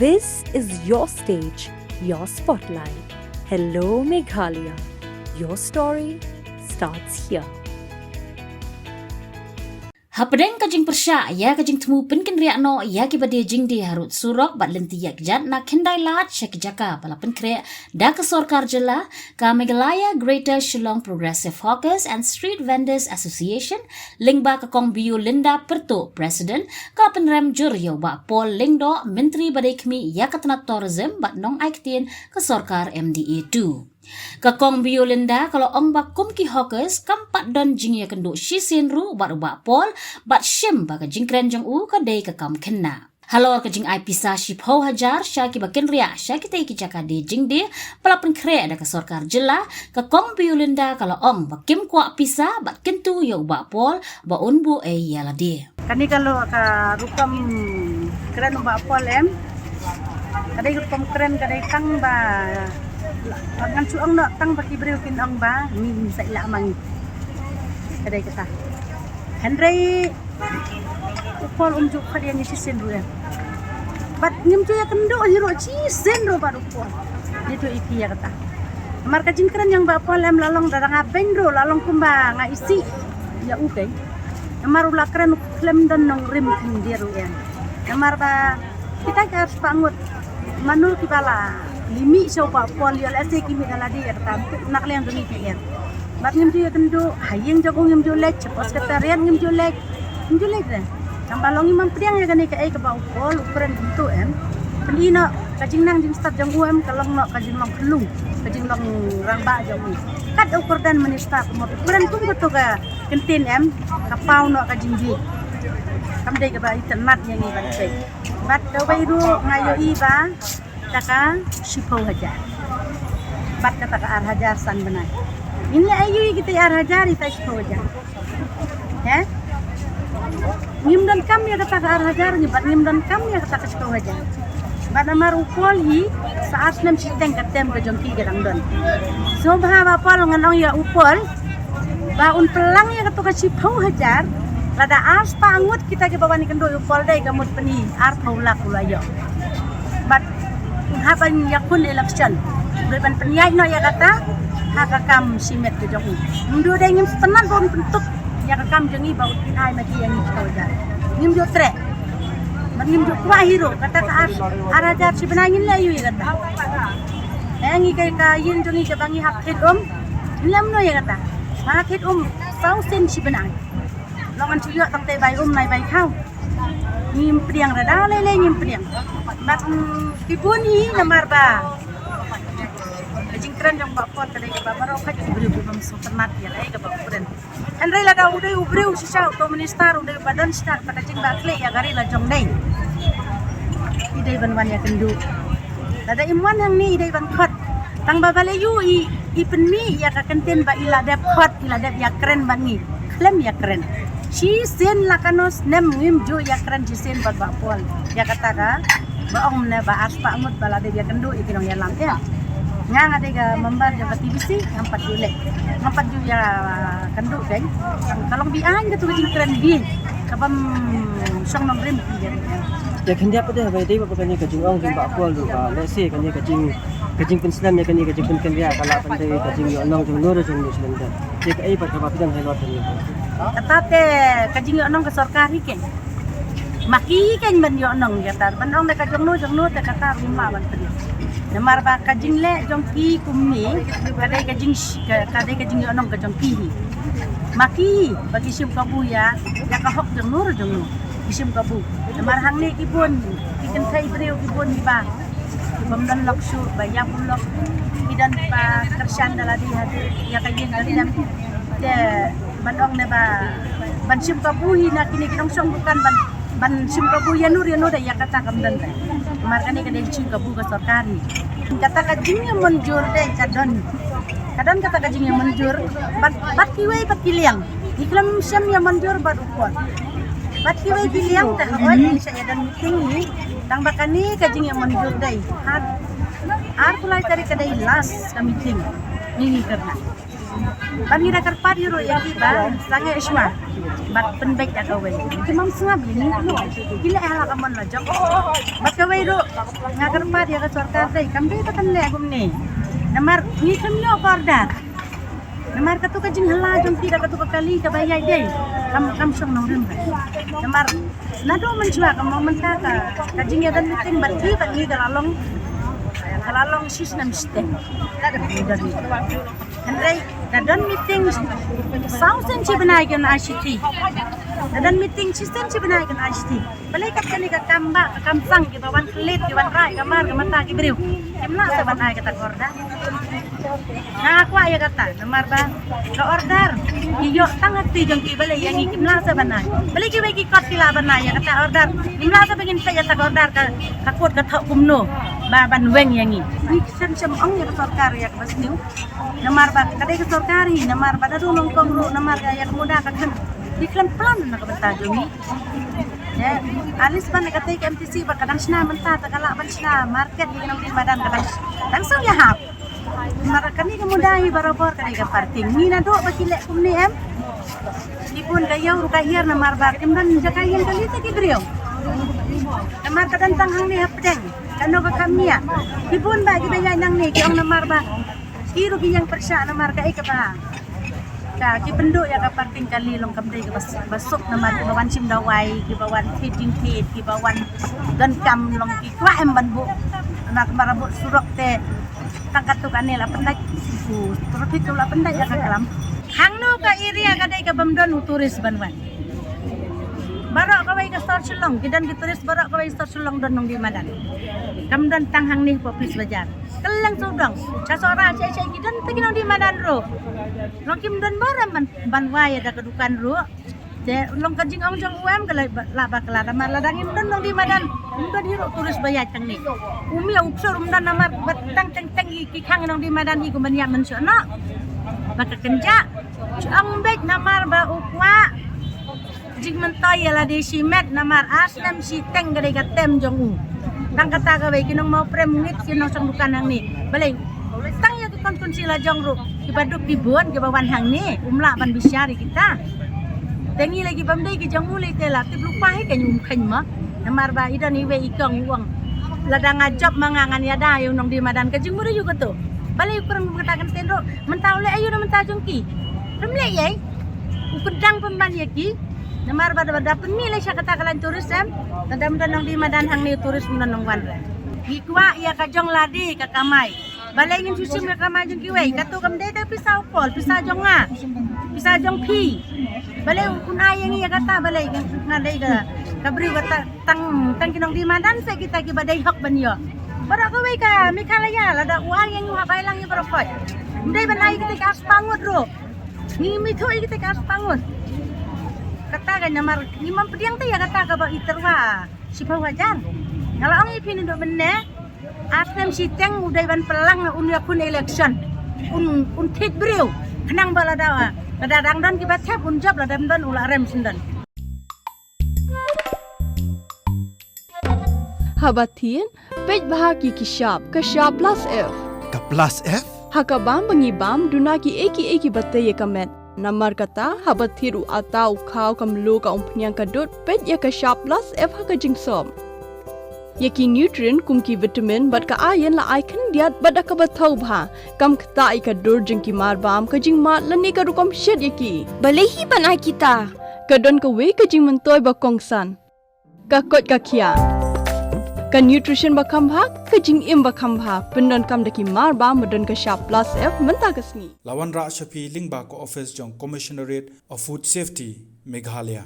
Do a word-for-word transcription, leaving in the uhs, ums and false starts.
This is your stage, your spotlight. Hello, Meghalaya. Your story starts here. Hapdeng ka jingpyrshah ïa ka jingthmu pynkynriah noh ïa kiba die jingdie harud surok bad lynti ïakjat na khyndai lad sha ki jaka ba la pynkhreh da ka sorkar jylla, ka Meghalaya Greater Shillong Progressive Hawkers and Street Vendors Association, lyngba ka Kong Biolinda Pyrtuh, President, ka pynrem jur ïa u Bah Paul Lyngdoh, Myntri ba dei khmih ïa ka tnat tourism bad nongai ktien ka sorkar M D A two. Ka Kong Biolinda ka la ong ba kum ki hawkers kam pat don jingïakynduh shisien ruh bad u Bah Paul, bad shim ba ka jingkren jong u ka dei ka kam khynnah. Halor ka jingai pisa shiphew hajar sha kiba kynriah sha kitei ki jaka die jingdie ba la pynkhreh da ka sorkar jylla, ka Kong Biolinda ka la ong ba kim kwah pisa bad kyntu ïa u Bah Paul ba un buh ei ïa lade. Kane ka long ka rukom kren u Bah Paul em. Ka dei rukom kren ka dei tang ba ngan shu ong noh tang ba ki briew kin ong ba ngi sa ïa la ma ngi. Ka dei kata. Hynrei u Paul um ju khot ïa ngi shisien ruh em. Bad ngim ju ïakynduh hi ruh shisien ruh bad u Paul. Ngi ju ïa ki ïa kata. Namar ka jingkren jong u Bah Paul em la long da nga beiñ ruh la long kumba nga isih ïa u keiñ. Namar u la kren u khlem don nongrim khyndiat ruh em. Namar ba kita ki ar spah ngut mano kiba la ïa mih sha u Bah Paul ïa lehse ki mih da lade ïa kata na ka liang jong ngi ki em. Bad ngim ju ïakynduh, ha ïing jong u ngim ju leit, sha Secretariat ngim ju leit, ngim ju leit re. Tang ba long ngim pdiang ïa kane kaei kaba u Paul u kren kumto em. Pyni noh ka jingnang jingstad jong u em, ka long noh ka jinglong khyllung, ka jinglong rangbah jong u. Kat u kyrdan minister kumno u kren kum kato ka kyntien em, ka paw noh ka jingbieit. Kam dei kaba itynnad ïa ngi ban peit. Bad kawei ruh nga ïohi ba kata ka shiphew hajar. Bad kata ka ar hajar san bnai. Ngin leh aïu ïa kita ar hajar, ita shiphew hajar? He? Ngim donkam ïa kata ka ar hajar ngi, bad ngim donkam ïa kata ka shiphew hajar. Bad namar u Paul hi sa ar snem shiteng ka term ka jong ki ka dang don. Sngewbha Bah Paul, ngan ong ïa u Paul ba un pynlang ïa kato ka shiphew hajar. Lada ar spah ngut kita kiba wan ïakynduh ïa u Paul dei ka mut pyni arphew lak u la ïoh. Bad haba ïakhun election dei ban pynïaid noh ïa kata ha ka kam shimet ka jong u. Ym dei, ngim sngewtynnad ba un pyntuk ïa ka kam jong ngi ba un pynïaid ma ki ïa ngi shiphew hajar. Ngim ju treh. Bad ngim ju kwah hi ruh kata ka ar, ar hajar shi bnai ngin leh aïu ïa kata. Eh, ngi ka, ka ïing jong ngi kaba ngi hap thied um, ngin leh kumno ïa kata? Ba thied um saw sien shi bnai. Long ngan shu ïoh tang tei bai um nai bai khaw. Ngim pdiang re da lei lei ngim pdiang. Bad, mm, ki bun hi namar ba ka jingkren jong u Bah Paul ka dei kaba baroh ka jingbriew kaba sngewtynnad ïa kaei kaba u kren. Hynrei lada u dei u briew shisha uto u minister u dei uba don shisha kata ka jingbakla ïa ka ri la jong dei. I dei ban wan ïakynduh. Lada im wan hangne i dei ban khot. Tang ba balei ïoh i, i pynmih ïa ka kyntien ba i la dep khot, i la dep ïakren bad ngi. Khlem ïakren. Shisien la kano snem ngim ju ïakren shisien bad Bah Paul. Ïa kata ka ba ong ne ba ar spah ngut ba la dep ïakynduh ïa ki nongïalam. Ïa nga nga dei ka member jong ka T B C, ngam pat ju leh, ngam pat ju ïakynduh keiñ. Ka long biang kato ka jingkren biang kabym shong nongrim ki ïa. Ïa khyndiat pat de ba dei ba kane ka jingong jong Bah Paul ruh ba lehse kane ka jing, ka jingpynslem ïa kane ka jingpynkynriah ka lah ban dei ka jingïohnong jong no re jong no shlem de. Te kaei pat kaba phi don halor kane? Kata te ka jingïohnong ka sorkar hi keiñ. Ma ki keiñ ban ïohnong ïa kata, ban ong da ka jong no jong no te kata ruh ma ban pynïoh. Namar ba ka jingleh jong ki kumne ka dei ka jing, ka, ka dei ka jingïohnong ka jong ki hi. Ma ki ba ki shim kabu ïa, ïa ka hok jong no re jong no. Ki shim kabu. Namar hangne ki bun, ki kynthei briew ki bun kiba bym don lok shuh ba ïap u lok. Ki don ba kyrshan da lade ha ïa ka ïing ka sem. Te ban ong ne ba ban shim kabu hi na kine ki nongshong dukan ban, ban shim kabu ïa no re ïa no de ïa kata kam don re. Namar kane ka dei shim kabu ka sorkar hi. Kata ka jingïamynjur de ka don. Ka don kata ka jingïamynjur bad, bad kiwei bad ki liang. Ngi khlem shym ïamynjur bad u Paul. Bad kiwei ki liang te hooid ngi sa ïa don meeting hi. Tang ba kane ka jingïamynjur dei. Ar, arphew lai tarik ka dei last ka meeting. Ngi ngi kyrna. Ba ngi da kyrpad ïa ruh ïa ki ba sangeh shuwa bad pynbeit da kawei. Ki mom sngap ïa ngi, ki leh ha la ka mon la jong. Bad kawei ruh nga kyrpad ïa ka sorkar dei kam dei ba kan leh kumne. Namar ngi khlem ïoh ka order. Namar katu ka jinghala jong ki da katu ka kali kaba ïaid dei kam, kam shong nongrim ba. Namar naduh mynshuwa ka mong mynta ka, ka jingïadon meeting bad ki bad ngi ka la long, ka la long shisnem shiteng. Hynrei da don meeting saw sien shi bnai ki wan ai shithi. Da don meeting shisien shi bnai ki wan ai shithi. Balei kat kane ka kam ba, ka kam sang kiba wan klet, ki wan rai ka mar ka mata ki briew. Kim lah sa ban ai kata ka order. Nga kwah ïa kata, namar ba ka order ki ïoh tang ha kti jong ki, balei ïa ngi kim lah sa ban ai. Balei kiwei ki kot ki lah ban ai ïa kata order. Kim lah sa ban ngin peit ïa kata ka order ka, ka kot ka thoh kumno ba ban weng ïa ngi. Ngi shem shem ong ïa ka sorkar ïa kaba sniew. Namar ba ka dei ka sorkar hi, namar ba da dei nyngkong ruh, namar ïa ka muda ka khlem, ki khlem plan na ka bynta jong ngi. Ïa, at least ban kata ka M T C ba ka dang shna mynta, ta ka lah ban shna market ïa ki nongdie madan ka dang, dang shu ïahap. Namar kane ka muda hi barabor ka dei ka parking. Ngi naduh ba ki leh kumne em. Ki bun ka ïew ruh ka hiar namar ba kim don jaka ïeng kali te ki briew. Namar ka don tang hangne hapdeng. Kano ka kam nia. Ki bun ba kiba ïaid nangne ki ong namar ba ki ruh ki ïeng pyrshah namar kaei kaba, ka ki pynduh ïa ka parking kali long kam dei kaba, ba suk namar kiba wan shim dawai, kiba wan thied jingthied, kiba wan donkam long ki kwah em ban buh. Namar ka buh surok te tang katto katne la pyndait u traffic, u la pyndait ïa ka klam. Hangno ka area ka dei kabym don u tourist ban wan. Baroh kawei ka sor Shillong, ki don ki tourist baroh kawei sor Shillong don nongdie madan. Kam don tang hangne hapoh Police Bazar. Kylleng sawdong. Sha Sohra, sha, sha, ki don te ki nongdie madan ruh. Long kim don ba ram ban, ban wai ïa da ka dukan ruh. Te long ka jingong jong u em ka la ba, la ba ka la da mar la dang im don nongdie madan. Im don hi ruh tourist ba ïaid tang ne. U mih u psur um don namar ba tang teng teng ki, ki khang nongdie madan hi kum ban ïa mynshuwa noh. Ba ka kynjah. Jong beit namar ba u kwah jingmyntoi ïa lade shimet namar ar snem shiteng ka dei ka term jong u. Tang kata kawei ki nong Mawprem ngit ki nong shong dukan hangne. Balei tang ïa ki constituency la jong ruh kiba duk ki bun kiba wan hangne um lah ban bishar ïa kita. Te ngi lei kibym dei ki jong u lei te la tip lypa hi ka ngi um kheiñ ma. Namar ba i don iwei i kong u ong lada nga jop ma nga ngan ïada ïa u nongdie madan ka jingmut aïu kato. Balei u kren kum kata kan tien ruh mynta u leh aïu na mynta jong ki. Pynleh ïa u kyndang pynban ïa ki. Namar ba da, ba da pynmih lei sha kata ka lain tourist em. Lada ym don nongdie madan hangne tourist ym don nongwan re. Ngi kwah ïa ka jong lade ka kamai. Balei ngin shu shim ka kamai jong kiwei? Kato kam dei da pisa u Paul, pisa jong nga. Pisa jong phi. Balei un ai ïa ngi ïa kata, balei nga dei ka, ka briew kata tang, tang ki nongdie madan se kita kiba dei hok ban ïoh. Baroh kawei ka Meghalaya lada u ai ïa ngi u hap ai lang ïa baroh khoit. Ym dei ban ai kita ka ar spah ngut ruh. Ngi mih thuh ïa kita ka ar spah ngut. Kata ka namar ngi ym pdiang te ïa kata kaba i tyrwa shiphew hajar. Nga la ong ïa phi naduh mynne, ar snem shiteng u dei ban pynlang na un ïakhun election. Un, un thied briew. Khnang ba lada, lada dang don kiba thep un jop, lada ym don u la rem shen don. Haba thied, peit bha ki, ki shap, ka shap plus F. Ka plus F? Ha ka bam ba ngi bam, duna kiei kiei kiba tei ïa ka met. Namar kata, haba thied u atta, u khaw, ka mluh, ka umphniang, ka dud, peit ïa ka shap plus F ha ka jingsop. Ïa ki nutrient kum ki vitamin bad ka iron la ai khyndiat bad da kaba thaw bha. Kam ktah ïa ka dur jong ki mar bam, ka jingmad lane ka rukom shet ïa ki. Balei hi ban ai kita? Ka don kawei ka jingmyntoi ba kongsan. Ka koit ka khiah. Ka nutrition ba kham bha, ka jingim ba kham bha, pyndonkam da ki mar bam ba don ka shap plus F mynta ka sngi. La wanrah sha phi lyngba ka office jong Commissionerate of Food Safety, Meghalaya.